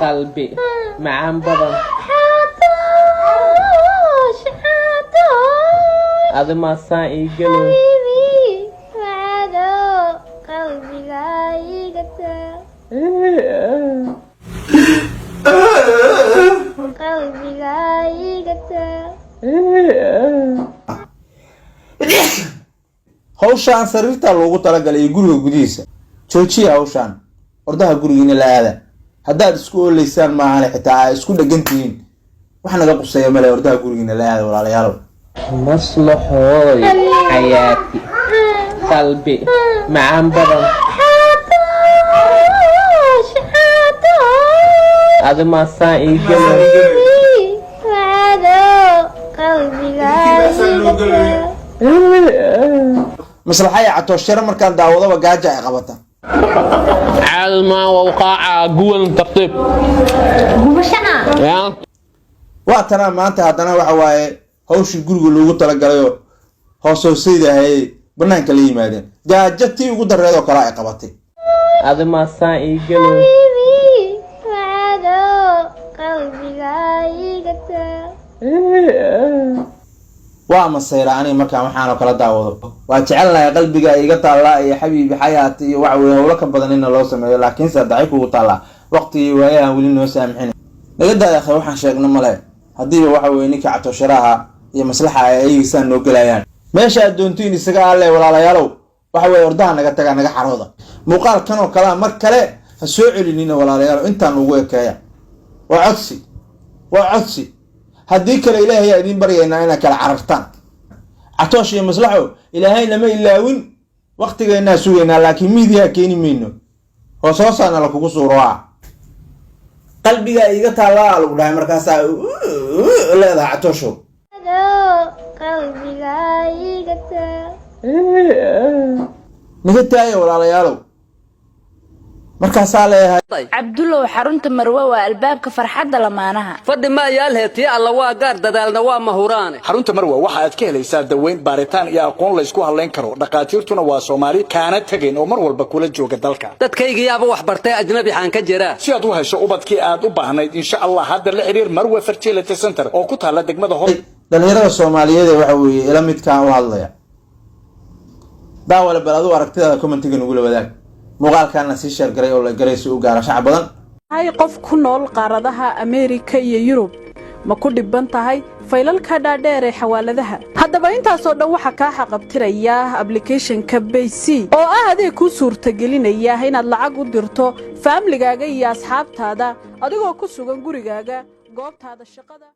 Qalbi macaan badan. Catoosh, Catoosh. Adimaa saan ii galo. Xabiibi macaano, qalbiga iga taal, qalbiga iga taal. Hawshaan sariirtaa loogu talagalay iyo guriga gudihiisa. Joojiya hawshaan, ordaha gurigiina la aada. Haddaad isku ooleysaan maahane, xitaa aa isku dhegan tihiin, wax naga quseeya male. Ordaha gurigiina la aada, walaalayaalow. Maslaxooy xayaati, qalbi macaan badan. Catoosh, Catoosh. Adimaa saan ii galo. Xabiibi macaano, qalbiga iga taal. Maslaxaya Catooshare markaan daawadaba gaaja ay qabata. Calma wawqaaca guwan tartiib. Gubashana. Ya. Waa tanaa maanta haddana waxa waaye hawshii guriga loogu talagalayoo hoos hoosayda ahayay banaanka la yimaadeen. Gaajo tii ugu dareed oo kale ay qabatay. Adimaa saan ii galo. Xabiibi macaano, qalbiga iga taal. Waa masayra aniga markaan waxaanoo kala daawado. Waa jecelnahay qalbiga iga taallaa iyo xabiibi xayaati iyo waxa weye howlo ka badan inna loo sameeyo, laakiinse dacay kugu taallaa waqtigii waayahan weli noo saamixin. Naga daaya akhay, waxaan sheegno male. Haddiiba waxa weye ninka Catoosharaha iyo Maslaxa ay ayagisaan noo gelayaan, meesha aad doontiin isaga alle. Walaalayaalow, waxa weye ordaha naga tagaa, naga xarooda. Muuqaalkan oo kalea mar kale ha soo celinina, walaalayaalow. Intaan ugu ekeeya, waa codsi, waa codsi. Haddii kale Ilaahay aa idiin baryaynaa inaad kala carartaan, Catoosh iyo Maslaxo. Ilaahay nama ilaawin, waktigeennaa sugaynaa, laakiin miidiyaha keeni mayno. Hoos hoosaana la kugu suuroa. Qalbigaa iiga taallaa lagu dhahay, markaasaa leedahay, Catooshow. Qalbiga iga taal. Naga taaya, walaalayaalow. Markaasaa leeyahay. Cabdulow, xarunta Marwe waa albaabka farxadda lamaanaha. Fadhi ma yaalhe, tii alla waa gaar, dadaalna waa mahuraane. Xarunta Marwa waxa aad ka helaysaa daweyn, baaritaan iyo aqoon laysku hadlayn karo. Dhakhaatiirtuna waa Soomaali kaana tegayn oo mar walba kula jooga dalka. Dadkaygiyaaba wax bartay, ajnabi xaan ka jiraa. Si aad u hesho ubadkii aad u baahnayd, insha Allah hadda la xiriir Marwe Fertility Center oo ku taalla degmada Hor. Dhalinyarada Soomaaliyeed ee waxa weeye ila midkaan u hadlaya, daawale, bal aduu aragtidaada commentiga nagula wadaag. Muuqaalkaana sii share garay oo la garay si u gaaro shacab badan. Hay, qof ku nool qaaradaha Ameerika iyo Yurub ma ku dhibban tahay faylalka dhaadheer ee xawaaladaha? Haddaba intaasoo dhan waxaa kaa xaqabtiraya applicationka Bayc, oo ah adeeg kuu suurtagelinaya inaad lacag u dirto faamligaaga iyo asxaabtaada adigoo ku sugan gurigaaga, goobtaada shaqada.